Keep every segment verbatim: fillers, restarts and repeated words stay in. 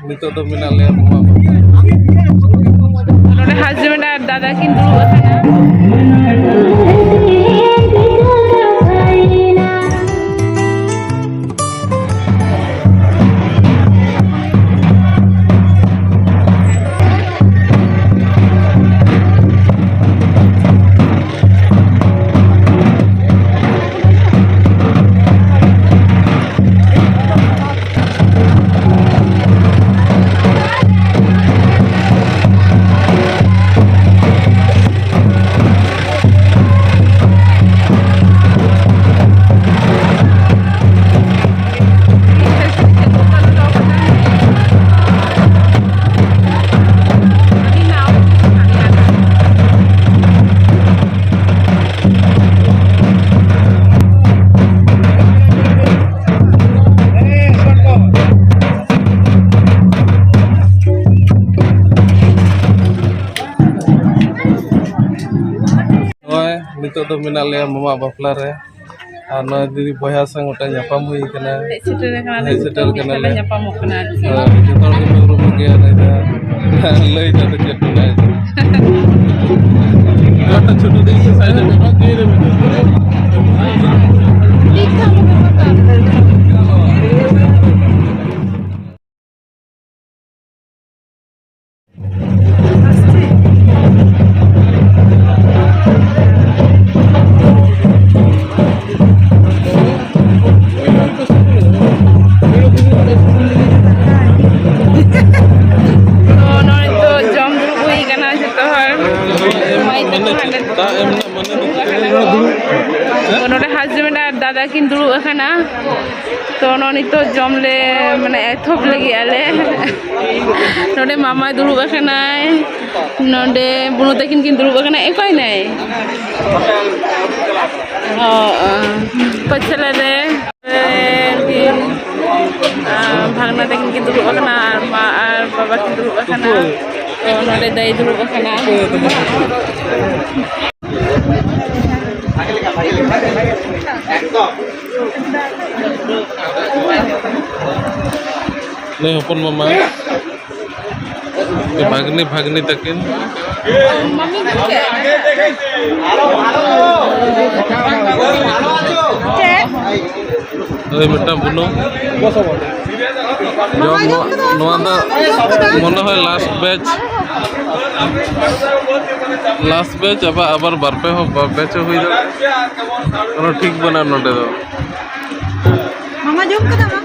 ᱱᱤᱛᱚᱜ ᱫᱚ ᱢᱮᱱᱟᱜ ᱞᱮᱭᱟ ᱢᱟᱢᱟ ᱵᱟᱵᱟ᱾ ᱱᱚᱰᱮ husband ᱟᱨ ᱫᱟᱫᱟ ᱠᱤᱱ ᱫᱩᱲᱩᱵ ᱟᱠᱟᱱᱟ᱾ ᱱᱚᱜᱼᱚᱭ ᱱᱤᱛᱚᱜ ᱫᱚ ᱢᱮᱱᱟᱜ ᱞᱮᱭᱟ ᱢᱟᱢᱟ ᱵᱟᱯᱞᱟ ᱨᱮ, ᱟᱨ ᱱᱚᱜᱼᱚᱭ ᱫᱤᱫᱤ ᱵᱚᱭᱦᱟ ᱥᱟᱶ ᱢᱤᱫᱴᱟᱝ ᱧᱟᱯᱟᱢ ᱦᱩᱭ ᱠᱟᱱᱟ᱾ ᱦᱮᱡ ᱥᱮᱴᱮᱨ ᱟᱠᱟᱱᱟ ᱞᱮ, ᱦᱮᱡ ᱥᱮᱴᱮᱨ ᱡᱚᱛᱚ ᱢᱤᱫ ᱠᱟᱱᱟ ᱴᱷᱮᱱ ᱞᱮ ᱞᱮ᱾ ᱧᱟᱯᱟᱢᱚᱜ ᱠᱟᱱᱟ ᱟᱨᱠᱤ᱾ ᱦᱮᱸ, ᱡᱚᱛᱚ ᱦᱚᱲ ᱜᱮᱯᱮ ᱩᱨᱩᱢ ᱠᱚᱜᱮᱭᱟ, ᱞᱟᱹᱭ ᱫᱟ᱾ ᱞᱟᱹᱭ ᱫᱟ ᱫᱚ ᱪᱮᱫ ᱠᱚ ᱞᱟᱹᱭ? ᱚᱠᱟᱴᱟᱜ ᱪᱷᱳᱴᱳ ᱫᱤᱫᱤ ᱥᱮ ᱥᱟᱭᱤᱰ ᱨᱮ ᱢᱮᱱᱟᱜ? ᱛᱚ, ᱱᱚᱜᱼᱚᱭ ᱛᱚ ᱡᱚᱢ ᱫᱩᱲᱩᱵ ᱦᱩᱭ ᱠᱟᱱᱟ ᱡᱚᱛᱚ ᱦᱚᱲ᱾ ᱢᱟᱹᱭ ᱛᱟᱠᱚ ᱦᱟᱸᱰᱮ ᱫᱩᱲᱩᱵ ᱟᱠᱟᱱᱟ᱾ ᱛᱚ, ᱱᱚᱰᱮ husband ᱟᱨ ᱫᱟᱫᱟ ᱠᱤᱱ ᱫᱩᱲᱩᱵ ᱟᱠᱟᱱᱟ᱾ ᱛᱚ, ᱱᱚᱜᱼᱚᱭ ᱱᱤᱛᱚᱜ ᱡᱚᱢ ᱞᱮ, ᱢᱟᱱᱮ, ᱮᱛᱚᱦᱚᱵ ᱞᱟᱹᱜᱤᱫ ᱟᱞᱮ᱾ ᱱᱚᱰᱮ ᱢᱟᱢᱟᱭ ᱫᱩᱲᱩᱵ ᱟᱠᱟᱱᱟᱭ, ᱱᱚᱰᱮ ᱵᱩᱱᱩ ᱛᱟᱹᱠᱤᱱ ᱠᱤᱱ ᱫᱩᱲᱩᱵ ᱟᱠᱟᱱᱟ᱾ ᱚᱠᱟᱭ ᱱᱟᱭ? ᱚ, ᱚ᱾ ᱯᱟᱹᱪᱷᱞᱟᱹ ᱨᱮ, ᱮ, ᱵᱷᱟᱜᱽᱱᱟ ᱛᱟᱹᱠᱤᱱ ᱠᱤᱱ ᱫᱩᱲᱩᱵ ᱟᱠᱟᱱᱟ ᱟᱨ ᱢᱟ ᱟᱨ ᱵᱟᱵᱟ ᱠᱤᱱ ᱫᱩᱲᱩᱵ ᱟᱠᱟᱱᱟ᱾ ᱛᱚ, ᱱᱚᱰᱮ ᱫᱟᱹᱭ ᱫᱩᱲᱩᱵ ᱟᱠᱟᱱᱟ᱾ ᱱᱩᱭ ᱦᱚᱯᱚᱱ ᱢᱟᱢᱟ, ᱵᱷᱟᱜᱽᱱᱤ, ᱵᱷᱟᱜᱽᱱᱤ ᱛᱟᱹᱠᱤᱱ᱾ ᱪᱮᱫ? ᱳᱭ ᱢᱤᱫᱴᱟᱝ ᱵᱩᱱᱩ᱾ ᱡᱚᱢ, ᱱᱚᱣᱟ, ᱱᱚᱣᱟ ᱫᱚ ᱢᱚᱱᱮ ᱦᱚᱭ ᱞᱟᱥᱴ ᱵᱮᱪ, ᱞᱟᱥᱴ ᱵᱮᱪ᱾ ᱟᱵᱟᱨ, ᱟᱵᱟᱨ ᱵᱟᱨ ᱯᱮ ᱦᱚᱸ, ᱵᱟᱨ ᱵᱮᱪ ᱦᱚᱸ ᱦᱩᱭ ᱫᱟᱲᱮᱭᱟᱜᱼᱟ, ᱠᱳᱱᱳ ᱴᱷᱤᱠ ᱵᱟᱹᱱᱩᱜᱼᱟ ᱱᱚᱰᱮ ᱫᱚ᱾ ᱢᱟᱢᱟ ᱡᱚᱢ ᱠᱟᱫᱟ ᱢᱟ?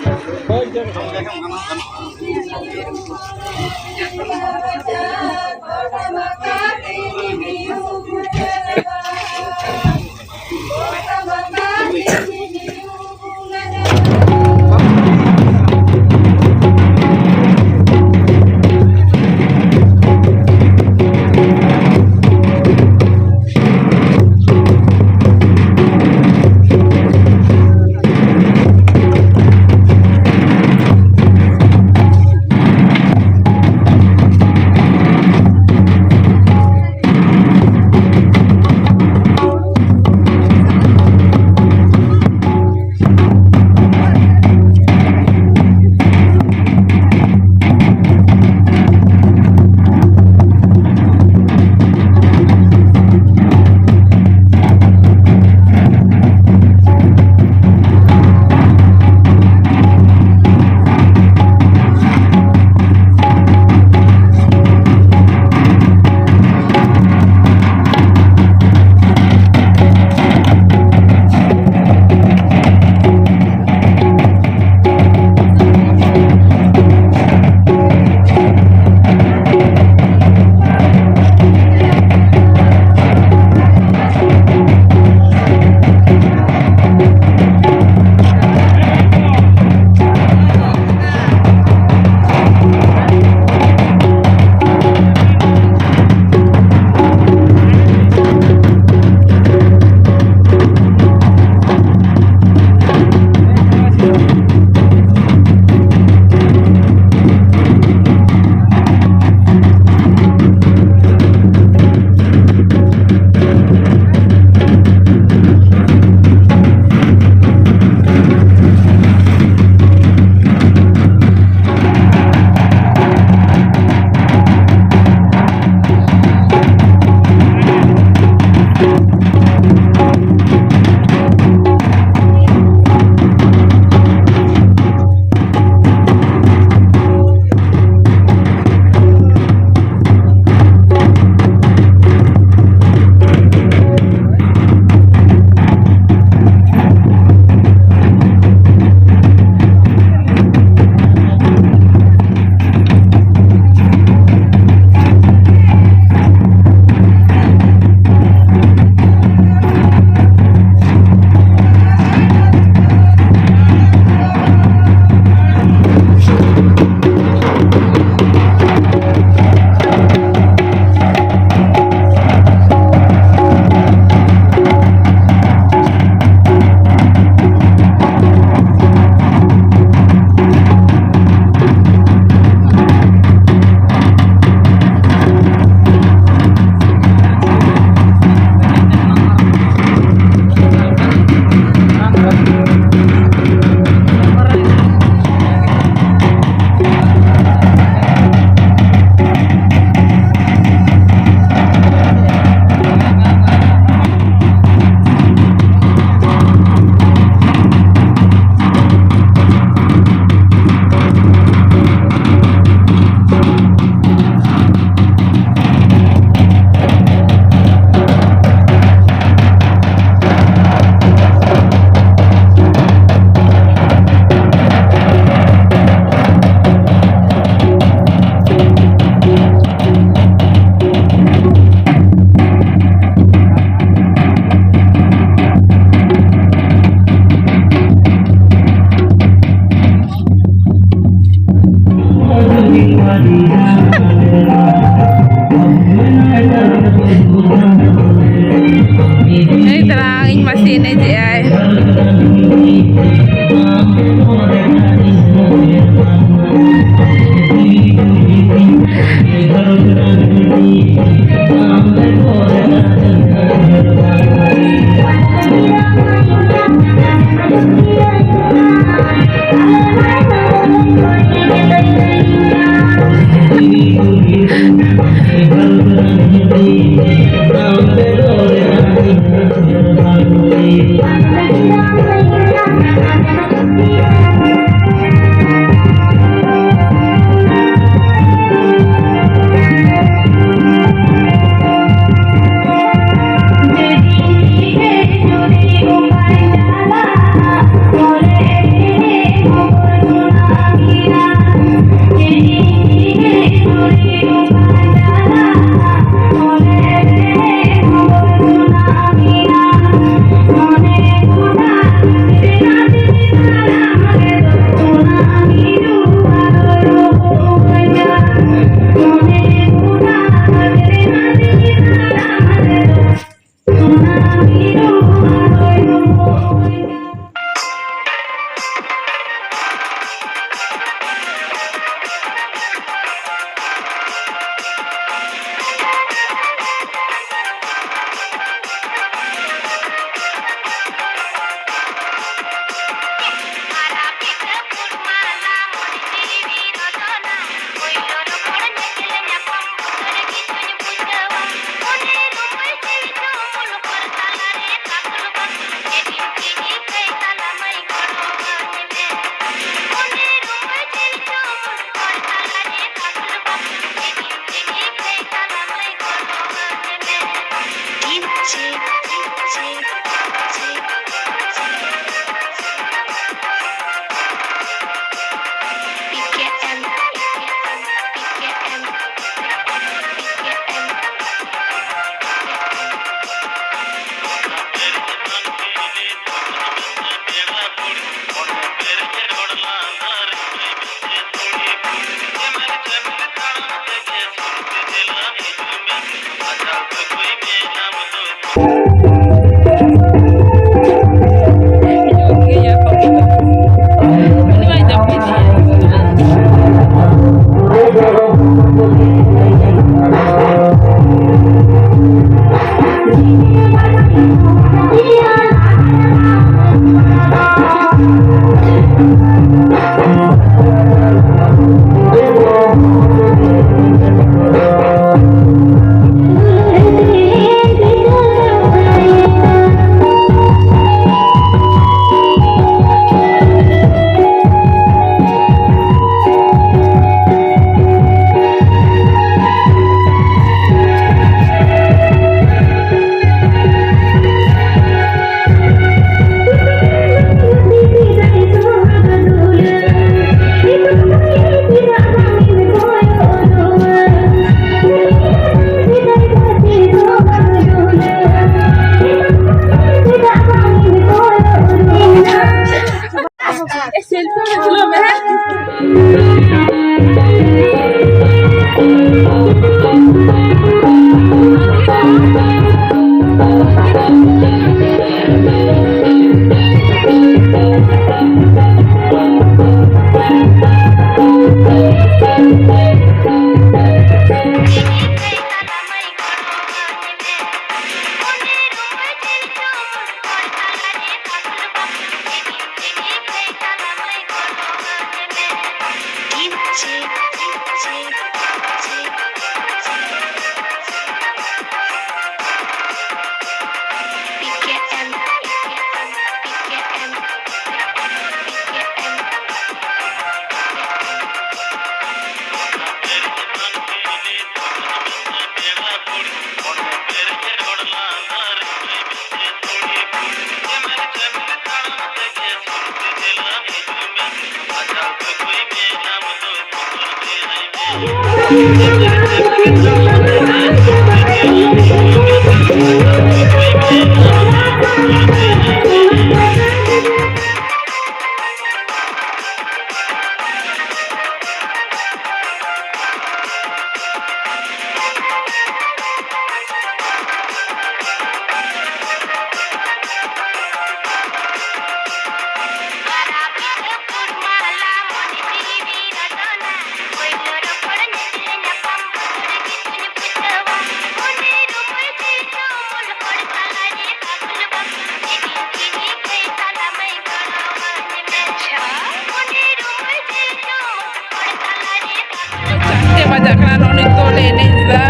ᱪᱟᱨᱴᱮ ᱵᱟᱡᱟᱜ ᱠᱟᱱᱟ, ᱱᱚᱜᱼᱚᱭ ᱱᱤᱛᱚᱜ ᱞᱮ ᱮᱱᱮᱡ ᱮᱫᱟ᱾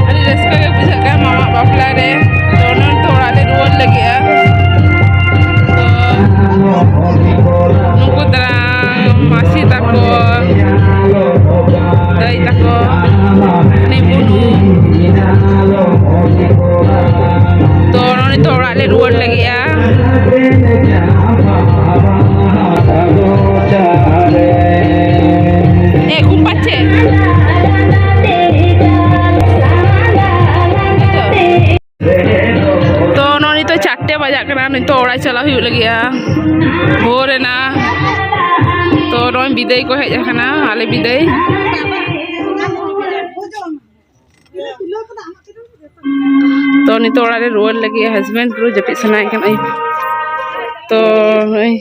ᱟᱹᱰᱤ ᱨᱟᱹᱥᱠᱟᱹ ᱜᱮ ᱵᱩᱡᱷᱟᱹᱜ ᱠᱟᱱᱟ ᱢᱟᱢᱟ ᱵᱟᱯᱞᱟ ᱨᱮ᱾ ᱛᱚ, ᱱᱚᱜᱼᱚᱭ ᱱᱤᱛᱚᱜ ᱚᱲᱟᱜ ᱞᱮ ᱨᱩᱣᱟᱹᱲ ᱞᱟᱹᱜᱤᱫᱼᱟ᱾ ᱛᱚ, ᱱᱩᱠᱩ ᱫᱟᱨᱟᱢ ᱢᱟᱹᱥᱤ ᱛᱟᱠᱚ, ᱫᱟᱹᱭ ᱛᱟᱠᱚ, ᱩᱱᱤ ᱵᱩᱱᱩ᱾ ᱛᱚ, ᱱᱚᱜᱼᱚᱭ ᱱᱤᱛᱚᱜ ᱚᱲᱟᱜ ᱞᱮ ᱨᱩᱣᱟᱹᱲ ᱞᱟᱹᱜᱤᱫᱼᱟ᱾ ᱮ, ᱠᱷᱩᱵ ᱯᱟᱪᱷᱮ᱾ ᱛᱚ, ᱱᱚᱜᱼᱚᱭ ᱱᱤᱛᱚᱜ ᱪᱟᱨᱴᱮ ᱵᱟᱡᱟᱜ ᱠᱟᱱᱟ, ᱱᱤᱛᱚᱜ ᱚᱲᱟᱜ ᱪᱟᱞᱟᱜ ᱦᱩᱭᱩᱜ ᱞᱟᱹᱜᱤᱫᱼᱟ᱾ ᱵᱷᱳᱨ ᱮᱱᱟ᱾ ᱛᱚ, ᱱᱚᱜᱼᱚᱭ ᱵᱤᱫᱟᱹᱭ ᱠᱚ ᱦᱮᱡ ᱟᱠᱟᱱᱟ, ᱟᱞᱮ ᱵᱤᱫᱟᱹᱭ᱾ ᱛᱚ, ᱱᱤᱛᱚᱜ ᱚᱲᱟᱜ ᱨᱮ ᱨᱩᱣᱟᱹᱲ ᱞᱟᱹᱜᱤᱫ ᱦᱟᱥᱵᱮᱱᱰ ᱯᱩᱨᱟᱹ ᱡᱟᱹᱯᱤᱫ ᱥᱟᱱᱟᱭᱮ ᱠᱟᱱᱟ᱾ ᱛᱚ, ᱱᱚᱜᱼᱚᱭ